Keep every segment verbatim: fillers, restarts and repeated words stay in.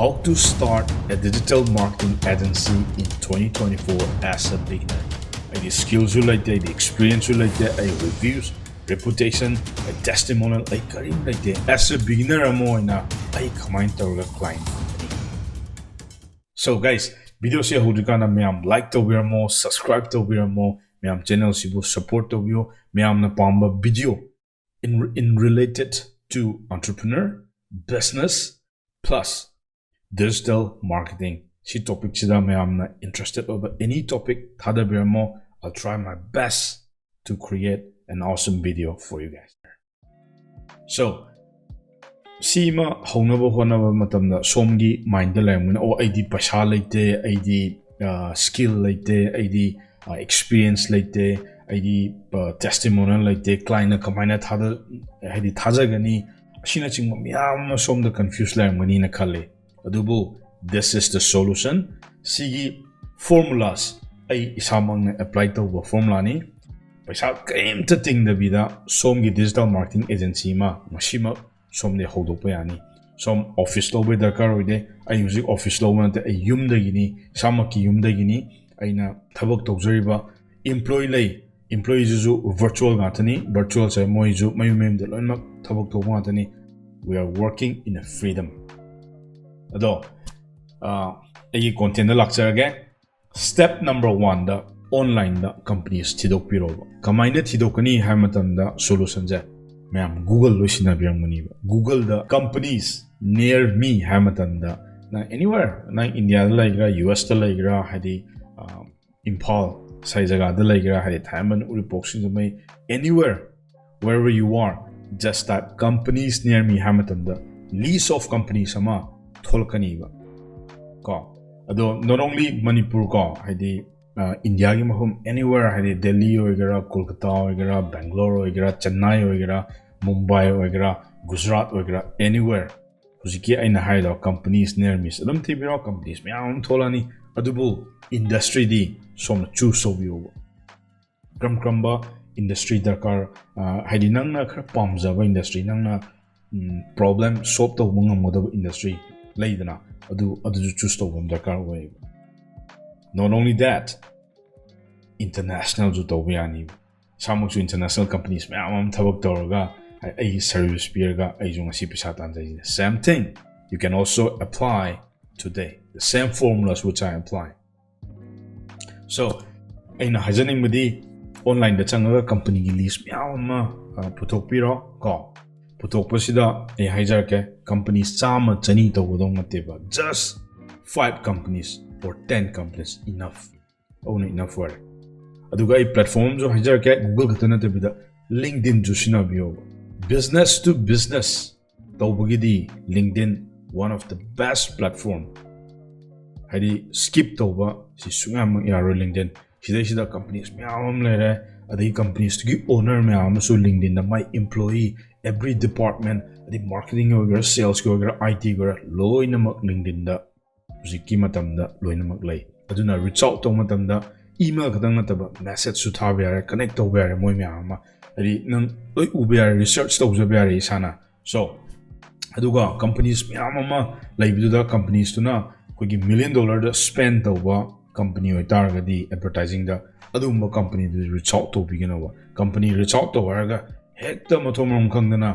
How to start a digital marketing agency in twenty twenty-four as a beginner. ꯑꯩꯗꯤ skillꯁꯨ ꯂꯩꯇꯦ, ꯑꯩꯗꯤ experienceꯁꯨ ꯂꯩꯇꯦ, ꯑꯩ reviews, reputation, ꯑꯩ testimonial, ꯑꯩ ꯀꯔꯤꯝ ꯂꯩꯇꯦ꯫ As a beginner ꯑꯃ ꯑꯣꯏꯅ ꯑꯩ ꯀꯃꯥꯏꯅ ꯇꯧꯔꯒ client ꯐꯪꯒꯅꯤ? So guys, videoꯁꯤ ꯍꯧꯗ꯭ꯔꯤꯀꯥꯟꯗ ꯃꯌꯥꯝ like ꯇꯧꯕꯤꯔꯝꯃꯣ, subscribe ꯇꯧꯕꯤꯔꯝꯃꯣ, ꯃꯌꯥꯝ channelꯁꯤꯕꯨ support ꯇꯧꯕꯤꯌꯣ꯫ ꯃꯌꯥꯝꯅ ꯄꯥꯝꯕ video in, in related to entrepreneur, business, plus digital marketing, ꯁꯤ topicꯁꯤꯗ ꯃꯌꯥꯝꯅ interested ꯑꯣꯏꯕ any topic ꯊꯥꯗꯕꯤꯔꯝꯃꯣ꯫ I'll try my best to create an awesome video for you guys. So ꯁꯤꯃ ꯍꯧꯅꯕ ꯍꯣꯠꯅꯕ ꯃꯇꯝꯗ ꯁꯣꯝꯒꯤ mindꯗ ꯂꯩꯔꯝꯒꯅꯤ, "ꯑꯣ, ꯑꯩꯗꯤ ꯄꯩꯁꯥ ꯂꯩꯇꯦ, ꯑꯩꯗꯤ skill ꯂꯩꯇꯦ, ꯑꯩꯗꯤ experience ꯂꯩꯇꯦ, ꯑꯩꯗꯤ testimonial ꯂꯩꯇꯦ, clientꯅ ꯀꯃꯥꯏꯅ ꯊꯥꯗ ꯍꯥꯏꯗꯤ ꯊꯥꯖꯒꯅꯤ?" ꯑꯁꯤꯅꯆꯤꯡꯕ ꯃꯌꯥꯝ ꯑꯃ ꯁꯣꯝꯗ confuse ꯂꯩꯔꯝꯒꯅꯤꯅ ꯈꯜꯂꯤ꯫ ꯑꯗꯨꯕꯨ this is the solution. ꯁꯤꯒꯤ formulas ꯑꯩ ꯏꯁꯥꯃꯛꯅ apply ꯇꯧꯕ formulaꯅꯤ꯫ ꯄꯩꯁꯥ ꯀꯔꯤꯝꯇ ꯇꯤꯡꯗꯕꯤꯗ ꯁꯣꯝꯒꯤ digital marketing agency ꯑꯃ ꯉꯁꯤꯃꯛ ꯁꯣꯝꯗꯒꯤ ꯍꯧꯗꯣꯛꯄ ꯌꯥꯅꯤ꯫ ꯁꯣꯝ office ꯂꯧꯕꯒꯤ ꯗꯔꯀꯥꯔ ꯑꯣꯏꯗꯦ꯫ ꯑꯩ ꯍꯧꯖꯤꯛ office ꯂꯧꯕ ꯅꯠꯇꯦ, ꯑꯩ ꯌꯨꯝꯗꯒꯤꯅꯤ, ꯏꯁꯥꯃꯛꯀꯤ ꯌꯨꯝꯗꯒꯤꯅꯤ꯫ ꯑꯩꯅ ꯊꯕꯛ ꯇꯧꯖꯔꯤꯕ employee ꯂꯩ, employeeꯁꯤꯁꯨ virtual ꯉꯥꯛꯇꯅꯤ꯫ Virtualꯁꯦ ꯃꯣꯏꯁꯨ ꯃꯌꯨꯝ ꯃꯌꯨꯝꯗ ꯂꯣꯏꯅꯃꯛ ꯊꯕꯛ ꯇꯧꯕ ꯉꯥꯛꯇꯅꯤ꯫ We are working in a freedom. ꯑꯗꯣ ꯑꯩꯒꯤ contentꯗ ꯂꯥꯛꯆꯔꯒꯦ꯫ Step number oneꯗ onlineꯗ companies ꯊꯤꯗꯣꯛꯄꯤꯔꯣꯕ꯫ ꯀꯃꯥꯏꯅ ꯊꯤꯗꯣꯛꯀꯅꯤ ꯍꯥꯏꯕ ꯃꯇꯝꯗ solutionꯁꯦ ꯃꯌꯥꯝ Google ꯂꯣꯏ ꯁꯤꯖꯤꯟꯅꯕꯤꯔꯝꯒꯅꯤꯕ꯫ Googleꯗ companies near me ꯍꯥꯏꯕ ꯃꯇꯝꯗ ꯅꯪ anywhere, ꯅꯪ Indiaꯗ ꯂꯩꯒꯦꯔꯥ, USꯇ ꯂꯩꯒꯦꯔꯥ, ꯍꯥꯏꯗꯤ ꯏꯝꯐꯥꯜ ꯁꯥꯏ ꯖꯒꯥꯗ ꯂꯩꯒꯦꯔꯥ, ꯍꯥꯏꯗꯤ ꯊꯥꯏꯃꯟ, ꯎꯔꯤꯄꯣꯛ, ꯁꯤꯡꯖꯃꯩ, anywhere, wherever you are, just type companies near me ꯍꯥꯏꯕ ꯃꯇꯝꯗ list of companies ꯑꯃ ꯊꯣꯛꯂꯛꯀꯅꯤꯕ ꯀꯣ꯫ ꯑꯗꯣ not only ꯃꯅꯤꯄꯨꯔ ꯀꯣ, ꯍꯥꯏꯗꯤ Indiaꯒꯤ ꯃꯐꯝ anywhere, ꯍꯥꯏꯗꯤ ꯗꯦꯜꯂꯤ ꯑꯣꯏꯒꯦꯔꯥ, ꯀꯣꯜꯀꯇꯥ ꯑꯣꯏꯒꯦꯔꯥ, ꯕꯦꯡꯒ꯭ꯂꯣꯔ ꯑꯣꯏꯒꯦꯔꯥ, ꯆꯦꯟꯅꯥꯏ ꯑꯣꯏꯒꯦꯔꯥ, ꯃꯨꯝꯕꯥꯏ ꯑꯣꯏꯒꯦꯔꯥ, ꯒꯨꯖꯔꯥꯠ ꯑꯣꯏꯒꯦꯔꯥ, anywhere ꯍꯧꯖꯤꯛꯀꯤ ꯑꯩꯅ ꯍꯥꯏꯔꯤꯗꯣ companies near me ꯑꯗꯨꯝ ꯊꯤꯕꯤꯔꯣ, companies ꯃꯌꯥꯝ ꯑꯃ ꯊꯣꯛꯂꯛꯑꯅꯤ꯫ ꯑꯗꯨꯕꯨ industryꯗꯤ ꯁꯣꯝꯅ choose ꯇꯧꯕꯤꯌꯣꯕ꯫ ꯀꯔꯝ ꯀꯔꯝꯕ industry ꯗꯔꯀꯥꯔ, ꯍꯥꯏꯗꯤ ꯅꯪꯅ ꯈꯔ ꯄꯥꯝꯖꯕ industry, ꯅꯪꯅ problem solve ꯇꯧꯕ ꯉꯝꯒꯗꯕ industry ꯂꯩꯗꯅ, ꯑꯗꯨ ꯑꯗꯨꯁꯨ choose ꯇꯧꯕ ꯑꯃ ꯗꯔꯀꯥꯔ ꯑꯣꯏꯌꯦꯕ. Not only that, internationalꯁꯨ ꯇꯧꯕ ꯌꯥꯅꯤꯕ. ꯏꯁꯥꯃꯛꯁꯨ international companies ꯃꯌꯥꯝ ꯑꯃ ꯊꯕꯛ ꯇꯧꯔꯒ ꯑꯩ service ꯄꯤꯔꯒ ꯑꯩꯁꯨ ꯉꯁꯤ ꯄꯩꯁꯥ ꯇꯥꯟꯖꯩꯁꯤꯅ. Same thing, you can also apply today the same formulas which I apply. So ꯑꯩꯅ ꯍꯥꯏꯖꯅꯤꯡꯕꯗꯤ, onlineꯗ ꯆꯪꯉꯒ companyꯒꯤ list ꯃꯌꯥꯝ ꯑꯃ ꯄꯨꯊꯣꯛꯄꯤꯔꯣ ꯀꯣ. ꯄꯨꯊꯣꯛꯄꯁꯤꯗ ꯑꯩ ꯍꯥꯏꯖꯔꯛꯀꯦ, companies ꯆꯥꯝꯃ ꯆꯅꯤ ꯇꯧꯒꯗꯧ ꯅꯠꯇꯦꯕ. Just five companies or ten companies, enough. ꯑꯗꯨꯅ enough ꯑꯣꯏꯔꯦ. ꯑꯗꯨꯒ ꯑꯩ platform ꯑꯃꯁꯨ ꯍꯥꯏꯖꯔꯛꯀꯦ, Google ꯈꯛꯇ ꯅꯠꯇꯕꯤꯗ LinkedInꯁꯨ ꯁꯤꯖꯤꯟꯅꯕꯤꯌꯣꯕ. Business to business ꯇꯧꯕꯒꯤꯗꯤ LinkedIn one of the best platform. ꯍꯥꯏꯗꯤ skip ꯇꯧꯕ ꯁꯤ ꯁꯨꯡꯌꯥꯃꯛ ꯌꯥꯔꯣꯏ LinkedIn. ꯁꯤꯗꯩꯁꯤꯗ companies ꯃꯌꯥꯝ ꯑꯃ ꯂꯩꯔꯦ, ꯑꯗꯒꯤ companiesꯇꯨꯒꯤ owner ꯃꯌꯥꯝ ꯑꯃꯁꯨ LinkedInꯗ ꯃꯥꯏ employee, every department, ꯑꯗꯩ marketingꯒꯤ ꯑꯣꯏꯒꯦꯔꯥ, salesꯀꯤ ꯑꯣꯏꯒꯦꯔꯥ, ITꯒꯤ ꯑꯣꯏꯒꯦꯔꯥ, ꯂꯣꯏꯅꯃꯛ LinkedInꯗ ꯍꯧꯖꯤꯛꯀꯤ ꯃꯇꯝꯗ ꯂꯣꯏꯅꯃꯛ ꯂꯩ. ꯑꯗꯨꯅ reach out ꯇꯧꯕ ꯃꯇꯝꯗ email ꯈꯛꯇꯪ ꯅꯠꯇꯕ messageꯁꯨ ꯊꯥꯕ ꯌꯥꯔꯦ, connect ꯇꯧꯕ ꯌꯥꯔꯦ ꯃꯣꯏ ꯃꯌꯥꯝ ꯑꯃ. ꯍꯥꯏꯗꯤ ꯅꯪ ꯂꯣꯏ ꯎꯕ ꯌꯥꯔꯦ, research ꯇꯧꯖꯕ ꯌꯥꯔꯦ ꯏꯁꯥꯅ. So ꯑꯗꯨꯒ companies ꯃꯌꯥꯝ ꯑꯃ ꯂꯩꯕꯗꯨꯗ, companiesꯇꯨꯅ ꯑꯩꯈꯣꯏꯒꯤ million dollarꯗ spend ꯇꯧꯕ company ꯑꯣꯏꯇꯥꯔꯒꯗꯤ advertisingꯗ, ꯑꯗꯨꯒꯨꯝꯕ companyꯗꯨꯗꯤ reach out ꯇꯧꯕꯤꯒꯅꯣꯕ. Company reach out ꯇꯧ ꯍꯥꯏꯔꯒ ꯍꯦꯛꯇ ꯃꯊꯣꯡ ꯃꯔꯝ ꯈꯪꯗꯅ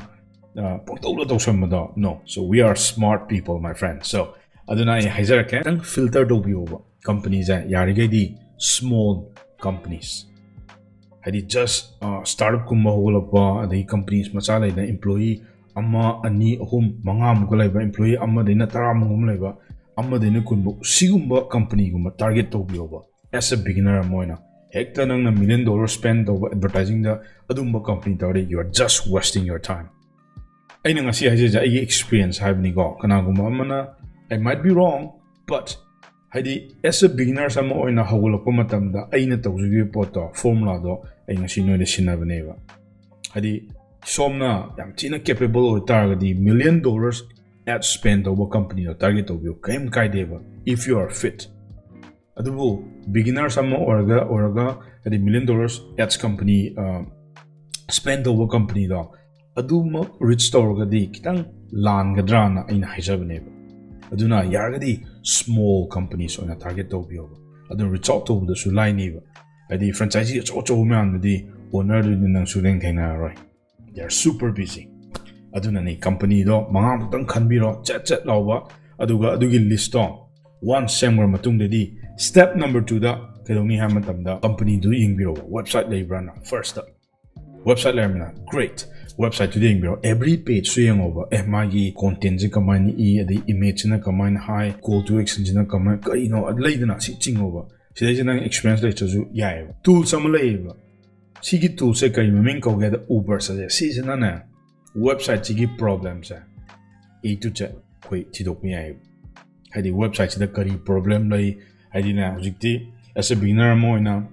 ꯄꯪꯇꯧꯗ ꯇꯧꯁꯟꯕꯗꯣ, no. So we are smart people, my friend. So ꯑꯗꯨꯅ ꯑꯩ ꯍꯥꯏꯖꯔꯛꯀꯦ, ꯈꯤꯇꯪ filter ꯇꯧꯕꯤꯌꯣꯕ companyꯁꯦ, ꯌꯥꯔꯤꯈꯩꯗꯤ small companies, ꯍꯥꯏꯗꯤ just startupꯀꯨꯝꯕ ꯍꯧꯒꯠꯂꯛꯄ, ꯑꯗꯒꯤ companies ꯃꯆꯥ ꯂꯩꯗꯅ employee ꯑꯃ, ꯑꯅꯤ, ꯑꯍꯨꯝ, ꯃꯉꯥꯃꯨꯛꯀ ꯂꯩꯕ, employee ꯑꯃꯗꯩꯅ ꯇꯔꯥꯃꯨꯛ ꯑꯃ ꯂꯩꯕ, ꯑꯃꯗꯩꯅ ꯀꯨꯟꯐꯧ, ꯁꯤꯒꯨꯝꯕ companyꯒꯨꯝꯕ target ꯇꯧꯕꯤꯌꯣꯕ. As a beginner ꯑꯃ ꯑꯣꯏꯅ ꯍꯦꯛꯇ ꯅꯪꯅ million dollar spend ꯇꯧꯕ advertisingꯗ, ꯑꯗꯨꯝꯕ company ꯇꯧꯔꯗꯤ you are just wasting your time. ꯑꯩꯅ ꯉꯁꯤ ꯍꯥꯏꯖꯔꯤꯁꯦ ꯑꯩꯒꯤ experience ꯍꯥꯏꯕꯅꯤꯀꯣ. ꯀꯅꯥꯒꯨꯝꯕ ꯑꯃꯅ, I might be wrong, but ꯍꯥꯏꯗꯤ as a beginners ꯑꯃ ꯑꯣꯏꯅ ꯍꯧꯒꯠꯂꯛꯄ ꯃꯇꯝꯗ ꯑꯩꯅ ꯇꯧꯖꯈꯤꯕ ꯄꯣꯠꯇꯣ, formulaꯗꯣ ꯑꯩ ꯉꯁꯤ ꯅꯣꯏꯗ ꯁꯤꯟꯅꯕꯅꯦꯕ. ꯍꯥꯏꯗꯤ ꯁꯣꯝꯅ ꯌꯥꯝ ꯊꯤꯅ capable ꯑꯣꯏꯇꯥꯔꯒꯗꯤ million dollars ad spend ꯇꯧꯕ companyꯗꯣ target ꯇꯧꯕꯤꯌꯨ, ꯀꯔꯤꯝ ꯀꯥꯏꯗꯦꯕ, if you are fit. ꯑꯗꯨꯕꯨ beginners ꯑꯃ ꯑꯣꯏꯔꯒ ꯑꯣꯏꯔꯒ ꯍꯥꯏꯗꯤ million dollars ads company spend ꯇꯧꯕ companyꯗꯣ ꯑꯗꯨꯃꯛ reach ꯇꯧꯔꯒꯗꯤ ꯈꯤꯇꯪ ꯂꯥꯟꯒꯗ꯭ꯔꯥꯅ ꯑꯩꯅ ꯍꯥꯏꯖꯕꯅꯦꯕ. ꯑꯗꯨꯅ ꯌꯥꯔꯒꯗꯤ small companies ꯑꯣꯏꯅ target ꯇꯧꯕꯤꯌꯣꯕ꯫ ꯑꯗꯨ reach out ꯇꯧꯕꯗꯁꯨ ꯂꯥꯏꯅꯤꯕ꯫ ꯍꯥꯏꯗꯤ franchisee ꯑꯆꯧ ꯑꯆꯧꯕ ꯃꯌꯥꯝꯗꯨꯗꯤ ownerꯗꯨꯗꯤ ꯅꯪ ꯁꯨꯛꯊꯦꯡ ꯊꯦꯡꯅꯔꯔꯣꯏ꯫ They are super busy. ꯑꯗꯨꯅꯅꯤ companyꯗꯣ ꯃꯉꯥꯃꯨꯛꯇꯪ ꯈꯟꯕꯤꯔꯣ, ꯆꯠ ꯆꯠ ꯂꯥꯎꯕ꯫ ꯑꯗꯨꯒ ꯑꯗꯨꯒꯤ listꯇꯣ once ꯁꯦꯝꯈ꯭ꯔ ꯃꯇꯨꯡꯗꯗꯤ step number twoꯗ ꯀꯩꯗꯧꯅꯤ ꯍꯥꯏꯕ ꯃꯇꯝꯗ companyꯗꯨ ꯌꯦꯡꯕꯤꯔꯣꯕ꯫ Website ꯂꯩꯕ꯭ꯔꯥꯅ firstꯇ꯫ Website ꯂꯩꯔꯝꯃꯤꯅ great, websiteꯇꯨꯗ ꯌꯦꯡꯕꯤꯔꯣ꯫ Every pageꯁꯨ ꯌꯦꯡꯉꯣꯕ꯫ ꯑꯦ, ꯃꯥꯒꯤ contentꯁꯦ ꯀꯃꯥꯏꯅ ꯏ, ꯑꯗꯩ imageꯁꯤꯅ ꯀꯃꯥꯏꯅ ꯍꯥꯏ, call to actionꯁꯤꯅ ꯀꯃꯥꯏꯅ, ꯀꯔꯤꯅꯣ, ꯂꯩꯗꯅ, ꯁꯤ ꯆꯤꯡꯉꯣꯕ꯫ ꯁꯤꯗꯩꯁꯤꯗ ꯅꯪ experience ꯂꯩꯇ꯭ꯔꯁꯨ ꯌꯥꯏꯑꯕ꯫ Tools ꯑꯃ ꯂꯩꯌꯦꯕ꯫ ꯁꯤꯒꯤ toolꯁꯦ ꯀꯔꯤ ꯃꯃꯤꯡ ꯀꯧꯒꯦ ꯍꯥꯏꯗ Uber Suggest꯫ ꯁꯤꯁꯤꯅꯅꯦ websiteꯁꯤꯒꯤ problemꯁꯦ A to Z ꯑꯩꯈꯣꯏ ꯊꯤꯗꯣꯛꯄ ꯌꯥꯏꯑꯕ꯫ ꯍꯥꯏꯗꯤ websiteꯁꯤꯗ ꯀꯔꯤ problem ꯂꯩ, ꯍꯥꯏꯗꯤꯅꯦ ꯍꯧꯖꯤꯛꯇꯤ as a beginner ꯑꯃ ꯑꯣꯏꯅ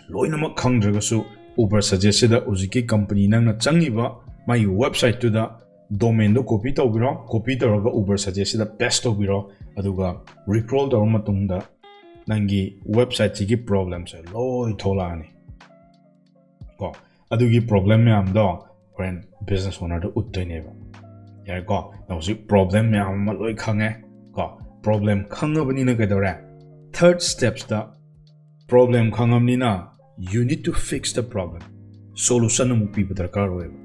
ꯂꯣꯏꯅꯃꯛ ꯈꯪꯗ꯭ꯔꯒꯁꯨ Uber Suggestꯁꯤꯗ ꯍꯧꯖꯤꯛꯀꯤ company ꯅꯪꯅ ꯆꯪꯉꯤꯕ ꯃꯥꯒꯤ websiteꯇꯨꯗ domainꯗꯣ copy ꯇꯧꯕꯤꯔꯣ, copy ꯇꯧꯔꯒ Uber Suggestꯁꯤꯗ paste ꯇꯧꯕꯤꯔꯣ, ꯑꯗꯨꯒ recrawl ꯇꯧꯔ ꯃꯇꯨꯡꯗ ꯅꯪꯒꯤ websiteꯁꯤꯒꯤ problemꯁꯦ ꯂꯣꯏ ꯊꯣꯛꯂꯛꯑꯅꯤ꯫ ꯀꯣ, ꯑꯗꯨꯒꯤ problem ꯃꯌꯥꯝꯗꯣ ꯍꯣꯔꯦꯟ business ownerꯗ ꯎꯠꯇꯣꯏꯅꯦꯕ꯫ ꯌꯥꯔꯦꯀꯣ, ꯅꯪ ꯍꯧꯖꯤꯛ problem ꯃꯌꯥꯝ ꯑꯃ ꯂꯣꯏ ꯈꯪꯉꯦ ꯀꯣ꯫ Problem ꯈꯪꯉꯕꯅꯤꯅ ꯀꯩꯗꯧꯔꯦ? Third stepsꯇ problem ꯈꯪꯉꯕꯅꯤꯅ you need to fix the problem. Solution ꯑꯃꯨꯛ ꯄꯤꯕ ꯗꯔꯀꯥꯔ ꯑꯣꯏꯌꯦꯕ꯫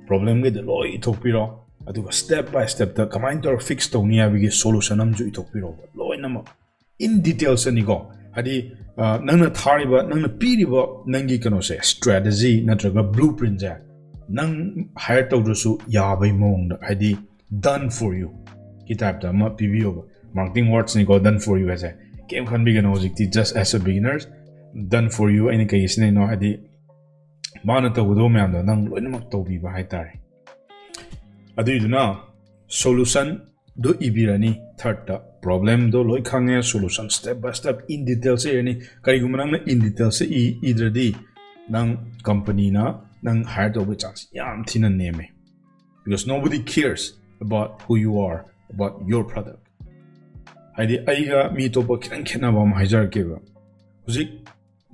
Problemꯒꯩꯗꯣ ꯂꯣꯏ ꯏꯊꯣꯛꯄꯤꯔꯣ, ꯑꯗꯨꯒ step by stepꯇ ꯀꯃꯥꯏꯅ ꯇꯧꯔ fix ꯇꯧꯅꯤ ꯍꯥꯏꯕꯒꯤ solution ꯑꯃꯁꯨ ꯏꯊꯣꯛꯄꯤꯔꯣꯕ ꯂꯣꯏꯅꯃꯛ꯫ In detailsꯇꯅꯤꯀꯣ, ꯍꯥꯏꯗꯤ ꯑ, ꯅꯪꯅ ꯊꯥꯔꯤꯕ, ꯅꯪꯅ ꯄꯤꯔꯤꯕ ꯅꯪꯒꯤ ꯀꯩꯅꯣꯁꯦ, strategy ꯅꯠꯇ꯭ꯔꯒ blueprintꯁꯦ ꯅꯪ hire ꯇꯧꯗ꯭ꯔꯁꯨ ꯌꯥꯕꯩ ꯃꯑꯣꯡꯗ, ꯍꯥꯏꯗꯤ done for you ꯒꯤ typeꯇ ꯑꯃ ꯄꯤꯕꯤꯌꯣꯕ꯫ Marketing wordsꯅꯤꯀꯣ done for you ꯍꯥꯏꯁꯦ꯫ ꯀꯩꯝ ꯈꯟꯕꯤꯒꯅꯣ, ꯍꯧꯖꯤꯛꯇꯤ just as a beginners, done for you ꯑꯩꯅ ꯀꯩꯒꯤ ꯁꯤꯖꯤꯟꯅꯩꯅꯣ ꯍꯥꯏꯗꯤ ꯃꯥꯅ ꯇꯧꯒꯗꯧꯕ ꯃꯌꯥꯝꯗꯣ ꯅꯪ ꯂꯣꯏꯅꯃꯛ ꯇꯧꯕꯤꯕ ꯍꯥꯏꯇꯥꯔꯦ꯫ ꯑꯗꯨꯏꯗꯨꯅ solutionꯗꯣ ꯏꯕꯤꯔꯅꯤ꯫ Thirdꯇ problemꯗꯣ ꯂꯣꯏ ꯈꯪꯉꯦ, solution step by step in detailsꯁꯦ ꯏꯔꯅꯤ꯫ ꯀꯔꯤꯒꯨꯝꯕ ꯅꯪꯅ in detailsꯁꯦ ꯏ-, ꯏꯗ꯭ꯔꯗꯤ ꯅꯪ companyꯅ ꯅꯪ hire ꯇꯧꯕꯒꯤ chance ꯌꯥꯝ ꯊꯤꯅ ꯅꯦꯝꯃꯦ꯫ Because nobody cares about who you are, about your product. ꯍꯥꯏꯗꯤ ꯑꯩꯒ ꯃꯤ ꯑꯇꯣꯞꯄ ꯈꯤꯇꯪ ꯈꯦꯠꯅꯕ ꯑꯃ ꯍꯥꯏꯖꯔꯛꯀꯦꯕ꯫ ꯍꯧꯖꯤꯛ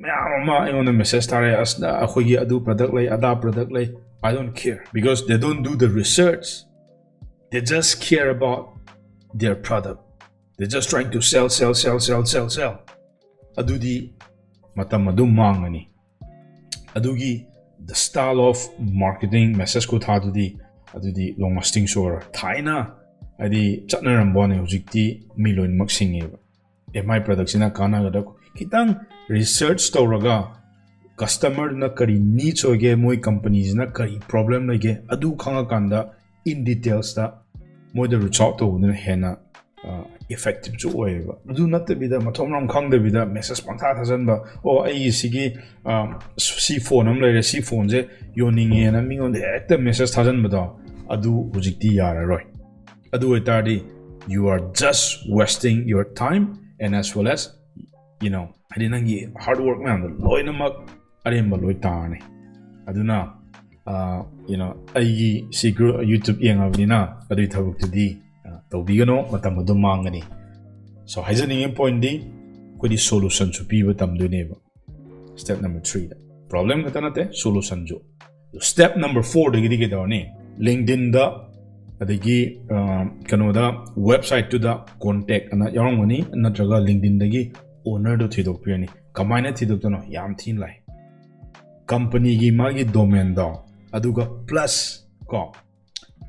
ꯃꯌꯥꯝ ꯑꯃ ꯑꯩꯉꯣꯟꯗ message ꯊꯥꯔꯛꯑꯦ, "ꯑꯁ, ꯑꯩꯈꯣꯏꯒꯤ ꯑꯗꯨ product ꯂꯩ, ꯑꯗꯥ product ꯂꯩ." I don't care, because they don't do the research. They just care about their product. They're just trying to sell, sell, sell, sell, sell, sell. ꯑꯗꯨꯗꯤ ꯃꯇꯝ ꯑꯗꯨꯝ ꯃꯥꯡꯉꯅꯤ. ꯑꯗꯨꯒꯤ the style of marketing, message ꯈꯨꯊꯥꯗꯨꯗꯤ ꯑꯗꯨꯗꯤ long lasting ꯁꯨ ꯑꯣꯏꯔꯣꯏ. ꯊꯥꯏꯅ ꯍꯥꯏꯗꯤ ꯆꯠꯅꯔꯝꯕ ꯋꯥꯅꯤ, ꯍꯧꯖꯤꯛꯇꯤ ꯃꯤ ꯂꯣꯏꯅꯃꯛ ꯁꯤꯡꯉꯦꯕ. ꯑꯦ, my product ꯁꯤꯅ ꯀꯥꯟꯅꯒꯗ꯭ꯔꯥ? ꯈꯤꯇꯪ research ꯇꯧꯔꯒ customer ꯗꯨꯅ ꯀꯔꯤ needs ꯑꯣꯏꯒꯦ, ꯃꯣꯏ company ꯁꯤꯅ ꯀꯔꯤ problem ꯂꯩꯒꯦ, ꯑꯗꯨ ꯈꯪꯉꯀꯥꯟꯗ in details ꯇ ꯃꯣꯏꯗ reach out ꯇꯧꯕꯗꯨꯅ ꯍꯦꯟꯅ effective ꯁꯨ ꯑꯣꯏꯌꯦꯕ. ꯑꯗꯨ ꯅꯠꯇꯕꯤꯗ ꯃꯊꯣꯡ ꯃꯔꯝ ꯈꯪꯗꯕꯤꯗ message ꯄꯪꯊꯥ ꯊꯥꯖꯟꯕ, "ꯑꯣ, ꯑꯩꯒꯤ ꯁꯤꯒꯤ ꯁꯤ phone ꯑꯃ ꯂꯩꯔꯦ, ꯁꯤ phone ꯁꯦ ꯌꯣꯟꯅꯤꯡꯉꯦꯅ" ꯃꯤꯉꯣꯟꯗ ꯍꯦꯛꯇ message ꯊꯥꯖꯟꯕꯗꯣ, ꯑꯗꯨ ꯍꯧꯖꯤꯛꯇꯤ ꯌꯥꯔꯔꯣꯏ. ꯑꯗꯨ ꯑꯣꯏꯇꯥꯔꯗꯤ you are just wasting your time and as well as, you know, ꯍꯥꯏꯗꯤ ꯅꯪꯒꯤ hard work ꯃꯌꯥꯝꯗꯣ ꯂꯣꯏꯅꯃꯛ ꯑꯔꯦꯝꯕ ꯂꯣꯏ ꯇꯥꯔꯅꯤ. ꯑꯗꯨꯅ, you know, ꯑꯩꯒꯤ ꯁꯤ YouTube ꯌꯦꯡꯉꯕꯅꯤꯅ ꯑꯗꯨꯒꯤ ꯊꯕꯛꯇꯨꯗꯤ ꯇꯧꯕꯤꯒꯅꯣ, ꯃꯇꯝ ꯑꯗꯨꯝ ꯃꯥꯡꯒꯅꯤ. So, ꯍꯥꯏꯖꯅꯤꯡꯉꯤ point ꯗꯤ ꯑꯩꯈꯣꯏꯗꯤ solution ꯁꯨ ꯄꯤꯕ ꯇꯝꯗꯣꯏꯅꯦꯕ step number three ꯗ. Problem ꯈꯛꯇ ꯅꯠꯇꯦ, solution ꯁꯨ. Step number four ꯗꯒꯤꯗꯤ ꯀꯩꯗꯧꯔꯅꯤ? LinkedIn ꯗ, ꯑꯗꯒꯤ ꯀꯩꯅꯣꯗ, website ꯇꯨꯗ contact ꯑꯅ ꯌꯥꯎꯔꯝꯒꯅꯤ, ꯅꯠꯇ꯭ꯔꯒ LinkedIn ꯗꯒꯤ owner ꯗꯣ ꯊꯤꯗꯣꯛꯄꯤꯔꯅꯤ. ꯀꯃꯥꯏꯅ ꯊꯤꯗꯣꯛꯇꯣꯏꯅꯣ? ꯌꯥꯝ ꯊꯤꯅ ꯂꯥꯏ. Company ꯒꯤ ꯃꯥꯒꯤ domain ꯗꯣ, ꯑꯗꯨꯒ plus ꯀꯣ,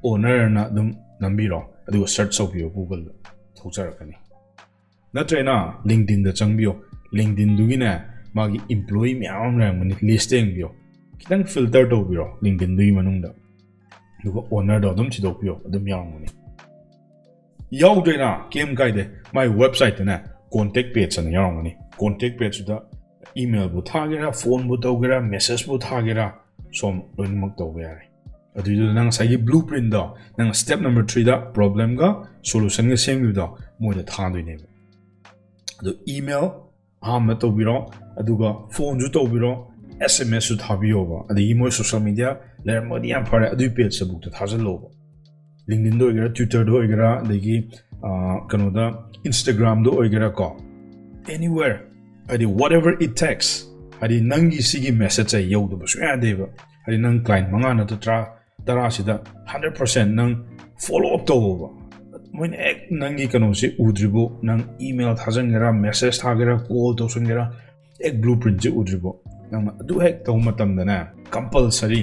owner ꯅ ꯑꯗꯨꯝ ꯅꯝꯕꯤꯔꯣ, ꯑꯗꯨꯒ search ꯇꯧꯕꯤꯌꯣ, Google ꯗ ꯊꯣꯛꯆꯔꯛꯀꯅꯤ. ꯅꯠꯇ꯭ꯔꯒꯅ LinkedIn ꯗ ꯆꯪꯕꯤꯌꯣ. LinkedIn ꯗꯨꯒꯤꯅꯦ, ꯃꯥꯒꯤ employee ꯃꯌꯥꯝ ꯑꯃ ꯂꯩꯔꯝꯒꯅꯤ, list ꯇ ꯌꯦꯡꯕꯤꯌꯣ. ꯈꯤꯇꯪ filter ꯇꯧꯕꯤꯔꯣ LinkedIn ꯗꯨꯒꯤ ꯃꯅꯨꯡꯗ, ꯑꯗꯨꯒ owner ꯗꯣ ꯑꯗꯨꯝ ꯊꯤꯗꯣꯛꯄꯤꯌꯣ, ꯑꯗꯨꯝ ꯌꯥꯎꯔꯝꯒꯅꯤ. ꯌꯥꯎꯗ꯭ꯔꯦꯅ, ꯀꯩꯝ ꯀꯥꯏꯗꯦ, my website ꯇꯅꯦ contact page ꯑꯅ ꯌꯥꯎꯔꯝꯒꯅꯤ. Contact page ꯇꯨꯗ email ꯕꯨ ꯊꯥꯒꯦꯔꯥ, phone ꯕꯨ ꯇꯧꯒꯦꯔꯥ, message ꯕꯨ ꯊꯥꯒꯦꯔꯥ, ꯁꯣꯝ ꯂꯣꯏꯅꯃꯛ ꯇꯧꯕ ꯌꯥꯔꯦ. ꯑꯗꯨꯏꯗꯨꯗ ꯅꯪ ꯉꯁꯥꯏꯒꯤ blueprint ꯗꯣ, ꯅꯪ step number three ꯗ problem ꯒ solution ꯒ ꯁꯦꯝꯈꯤꯕꯗꯣ ꯃꯣꯏꯗ ꯊꯥꯗꯣꯏꯅꯦꯕ. ꯑꯗꯨ email ꯑꯍꯥꯟꯕ ꯇꯧꯕꯤꯔꯣ, ꯑꯗꯨꯒ phone ꯁꯨ ꯇꯧꯕꯤꯔꯣ, SMS ꯁꯨ ꯊꯥꯕꯤꯌꯣꯕ. ꯑꯗꯒꯤ ꯃꯣꯏ social media ꯂꯩꯔꯝꯃꯒꯗꯤ ꯌꯥꯝ ꯐꯔꯦ, ꯑꯗꯨꯒꯤ page ꯇꯕꯨꯛꯇ ꯊꯥꯖꯤꯜꯂꯣꯕ. LinkedIn ꯗ ꯑꯣꯏꯒꯦꯔꯥ, Twitter ꯗ ꯑꯣꯏꯒꯦꯔꯥ, ꯑꯗꯒꯤ ꯀꯩꯅꯣꯗ, Instagram ꯗ ꯑꯣꯏꯒꯦꯔꯥ ꯀꯣ, anywhere, ꯍꯥꯏꯗꯤ whatever it takes, ꯍꯥꯏꯗꯤ ꯅꯪꯒꯤ ꯁꯤꯒꯤ message ꯁꯦ ꯌꯧꯗꯕ ꯁꯨꯡꯌꯥ ꯌꯥꯗꯦꯕ. ꯍꯥꯏꯗꯤ ꯅꯪ client ꯃꯉꯥ ꯅꯠꯇ꯭ꯔ ꯇꯔꯥ, ꯇꯔꯥꯁꯤꯗ hundred percent ꯅꯪ follow up ꯇꯧꯕ, ꯃꯣꯏꯅ ꯍꯦꯛ ꯅꯪꯒꯤ ꯀꯩꯅꯣꯁꯦ ꯎꯗ꯭ꯔꯤꯕꯣ, ꯅꯪ email ꯊꯥꯖꯤꯟꯒꯦꯔꯥ, message ꯊꯥꯒꯦꯔꯥ, call ꯇꯧꯁꯟꯒꯦꯔꯥ, ꯍꯦꯛ blueprintꯁꯦ ꯎꯗ꯭ꯔꯤꯕꯣ, ꯅꯪꯅ ꯑꯗꯨ ꯍꯦꯛ ꯇꯧꯕ ꯃꯇꯝꯗꯅꯦ, compulsory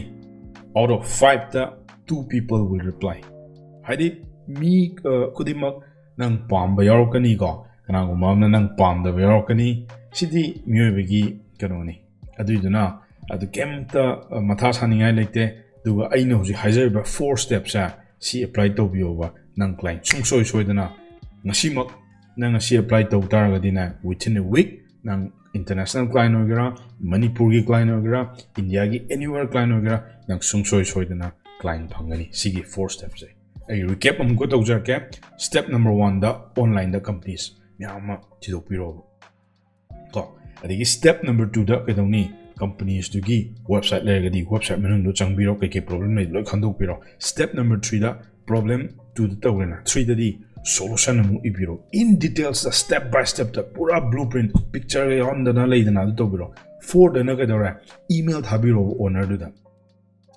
out of fiveꯇ two people will reply. ꯍꯥꯏꯗꯤ ꯃꯤ ꯑ, ꯈꯨꯗꯤꯡꯃꯛ ꯅꯪ ꯄꯥꯝꯕ ꯌꯥꯎꯔꯛꯀꯅꯤꯀꯣ, ꯀꯅꯥꯒꯨꯝꯕ ꯑꯃꯅ ꯅꯪ ꯄꯥꯝꯗꯕ ꯌꯥꯎꯔꯛꯀꯅꯤ꯫ ꯁꯤꯗꯤ ꯃꯤꯑꯣꯏꯕꯒꯤ ꯀꯩꯅꯣꯅꯤ꯫ ꯑꯗꯨꯏꯗꯨꯅ ꯑꯗꯨ ꯀꯩꯝꯇ ꯑ, ꯃꯊꯥ ꯁꯥꯅꯤꯡꯉꯥꯏ ꯂꯩꯇꯦ꯫ ꯑꯗꯨꯒ ꯑꯩꯅ ꯍꯧꯖꯤꯛ ꯍꯥꯏꯖꯔꯤꯕ four stepꯁꯦ, ꯁꯤ apply ꯇꯧꯕꯤꯌꯣꯕ, ꯅꯪ client ꯁꯨꯡꯁꯣꯏ ꯁꯣꯏꯗꯅ ꯉꯁꯤꯃꯛ ꯅꯪ ꯉꯁꯤ apply ꯇꯧ ꯇꯥꯔꯒꯗꯤꯅꯦ, within a week ꯅꯪ international client ꯑꯣꯏꯒꯦꯔꯥ, ꯃꯅꯤꯄꯨꯔꯒꯤ client ꯑꯣꯏꯒꯦꯔꯥ, ꯏꯟꯗꯤꯌꯥꯒꯤ anywhere client ꯑꯣꯏꯒꯦꯔꯥ, ꯅꯪ ꯁꯨꯡꯁꯣꯏ ꯁꯣꯏꯗꯅ client ꯐꯪꯒꯅꯤ꯫ ꯁꯤꯒꯤ four stepꯁꯦ ꯑꯩ recap ꯑꯃꯨꯛꯀ ꯇꯧꯖꯔꯛꯀꯦ꯫ Step number oneꯗ onlineꯗ companies ꯃꯌꯥꯝ ꯑꯃ ꯊꯤꯗꯣꯛꯄꯤꯔꯣꯕ ꯀꯣ꯫ ꯑꯗꯒꯤ step number twoꯗ ꯀꯩꯗꯧꯅꯤ? Companiesꯇꯨꯒꯤ website ꯂꯩꯔꯒꯗꯤ website ꯃꯅꯨꯡꯗ ꯆꯪꯕꯤꯔꯣ, ꯀꯩꯀꯩ problem ꯂꯩ ꯂꯣꯏ ꯈꯪꯗꯣꯛꯄꯤꯔꯣ꯫ Step number threeꯗ problem twoꯗ ꯇꯧꯔꯦꯅ, threeꯗꯗꯤ solution ꯑꯃꯨꯛ ꯏꯕꯤꯔꯣ꯫ In detailsꯇ step by stepꯇ ꯄꯨꯔꯥ blueprint pictureꯒ ꯌꯥꯎꯍꯟꯗꯅ ꯂꯩꯗꯅ ꯑꯗꯨ ꯇꯧꯕꯤꯔꯣ꯫ Fourꯗꯅ ꯀꯩꯗꯧꯔꯦ? Email ꯊꯥꯕꯤꯔꯣꯕ ownerꯗꯨꯗ꯫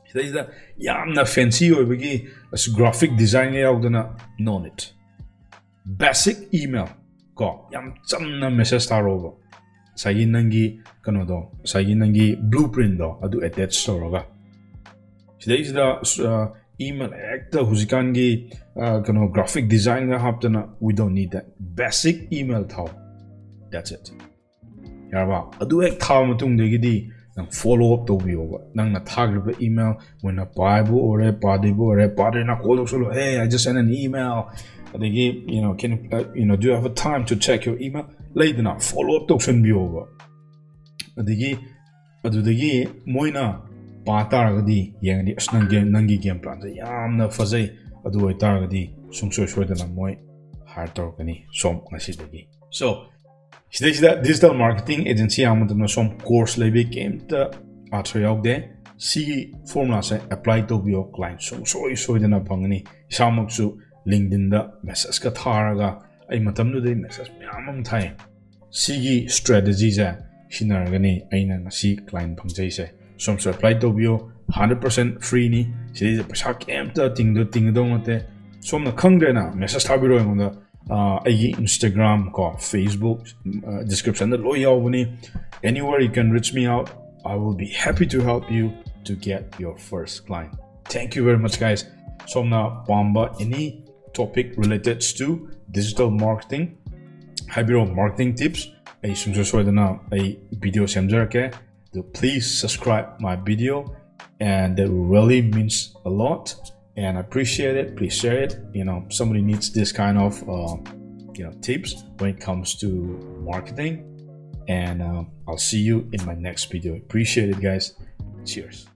ꯁꯤꯗꯩꯁꯤꯗ ꯌꯥꯝꯅ fancy ꯑꯣꯏꯕꯒꯤ ꯑꯁ graphic designꯒ ꯌꯥꯎꯗꯅ, no need꯫ Basic email ꯀꯣ, ꯌꯥꯝ ꯆꯝꯅ message ꯊꯥꯔꯛꯑꯣꯕ꯫ ꯉꯁꯥꯏꯒꯤ ꯅꯪꯒꯤ ꯀꯩꯅꯣꯗꯣ, ꯉꯁꯥꯏꯒꯤ ꯅꯪꯒꯤ blueprintꯗꯣ ꯑꯗꯨ attach ꯇꯧꯔꯒ꯫ ꯁꯤꯗꯩꯁꯤꯗ ꯑ, email ꯍꯦꯛꯇ ꯍꯧꯖꯤꯛꯀꯥꯟꯒꯤ ꯑ, ꯀꯩꯅꯣ graphic designꯒ ꯍꯥꯞꯇꯅ, we don't need that. Basic email ꯊꯥꯎ, that's it꯫ ꯌꯥꯔꯕ? ꯑꯗꯨ ꯍꯦꯛ ꯊꯥꯕ ꯃꯇꯨꯡꯗꯒꯤꯗꯤ ꯅꯪ follow up ꯇꯧꯕꯤꯌꯣꯕ꯫ ꯅꯪꯅ ꯊꯥꯈ꯭ꯔꯤꯕ email ꯃꯣꯏꯅ ꯄꯥꯏꯕꯨ ꯑꯣꯏꯔꯦ, ꯄꯥꯗꯣꯏꯕꯨ ꯑꯣꯏꯔꯦ, ꯄꯥꯗꯣꯏꯅ call ꯇꯧꯁꯜꯂꯣ, "Hey, I just sent an email." ꯑꯗꯒꯤ, you know, can you, uh, you know, "Do you have a time to check your email?" ꯂꯩꯗꯅ, follow up ꯇꯧꯁꯟꯕꯤꯌꯣꯕ꯫ ꯑꯗꯒꯤ ꯑꯗꯨꯗꯒꯤ ꯃꯣꯏꯅ ꯄꯥ ꯇꯥꯔꯒꯗꯤ, ꯌꯦꯡꯉꯗꯤ, "ꯑꯁ, ꯅꯪꯒꯤ, ꯅꯪꯒꯤ game planꯁꯦ ꯌꯥꯝꯅ ꯐꯖꯩ, ꯑꯗꯨ ꯑꯣꯏꯇꯥꯔꯒꯗꯤ ꯁꯨꯡꯁꯣꯏ ꯁꯣꯏꯗꯅ ꯃꯣꯏ hire ꯇꯧꯔꯛꯀꯅꯤ ꯁꯣꯝ ꯉꯁꯤꯗꯒꯤ." So, ꯁꯤꯗꯩꯁꯤꯗ digital marketing agency ꯌꯥꯝꯕ ꯃꯇꯝꯗ ꯁꯣꯝ course ꯂꯩꯕꯒꯤ ꯀꯩꯝꯇ ꯑꯥꯊ꯭ꯔ ꯌꯥꯎꯗꯦ꯫ ꯁꯤꯒꯤ formulaꯁꯦ apply ꯇꯧꯕꯤꯌꯣ, client ꯁꯨꯡꯁꯣꯏ ꯁꯣꯏꯗꯅ ꯐꯪꯒꯅꯤ꯫ ꯏꯁꯥꯃꯛꯁꯨ LinkedInꯗ messageꯀ ꯊꯥꯔꯒ, ꯑꯩ ꯃꯇꯝꯗꯨꯗꯩ message ꯃꯌꯥꯝ ꯑꯃ ꯊꯥꯏ꯫ ꯁꯤꯒꯤ strategyꯁꯦ ꯁꯤꯖꯤꯟꯅꯔꯒꯅꯤ ꯑꯩꯅ ꯉꯁꯤ client ꯐꯪꯖꯩꯁꯦ꯫ ꯁꯣꯝꯁꯨ apply ꯇꯧꯕꯤꯌꯣ, hundred percent freeꯅꯤ꯫ ꯁꯤꯗꯩꯁꯤꯗ ꯄꯩꯁꯥ ꯀꯩꯝꯇ ꯇꯤꯡꯗ-, ꯇꯤꯡꯒꯗꯧ ꯅꯠꯇꯦ꯫ ꯁꯣꯝꯅ ꯈꯪꯗ꯭ꯔꯦꯅ message ꯊꯥꯕꯤꯔꯣ ꯑꯩꯉꯣꯟꯗ꯫ ꯑꯩꯒꯤ Instagram ꯀꯣ, Facebook description ꯗ ꯂꯣꯏ ꯌꯥꯎꯕꯅꯤ. Anywhere you can reach me out, I will be happy to help you to get your first client. Thank you very much, guys. ꯁꯣꯝꯅ ꯄꯥꯝꯕ any topic related to digital marketing ꯍꯥꯏꯕꯤꯔꯣ, marketing tips ꯑꯩ ꯁꯨꯡꯁꯣꯏ ꯁꯣꯏꯗꯅ ꯑꯩ video ꯁꯦꯝꯖꯔꯛꯀꯦ. ꯑꯗꯨ please subscribe my video, and that really means a lot, and I appreciate it. Please share it. You know, somebody needs this kind of uh, you know, tips when it comes to marketing. And uh, I'll see you in my next video. Appreciate it, guys. Cheers.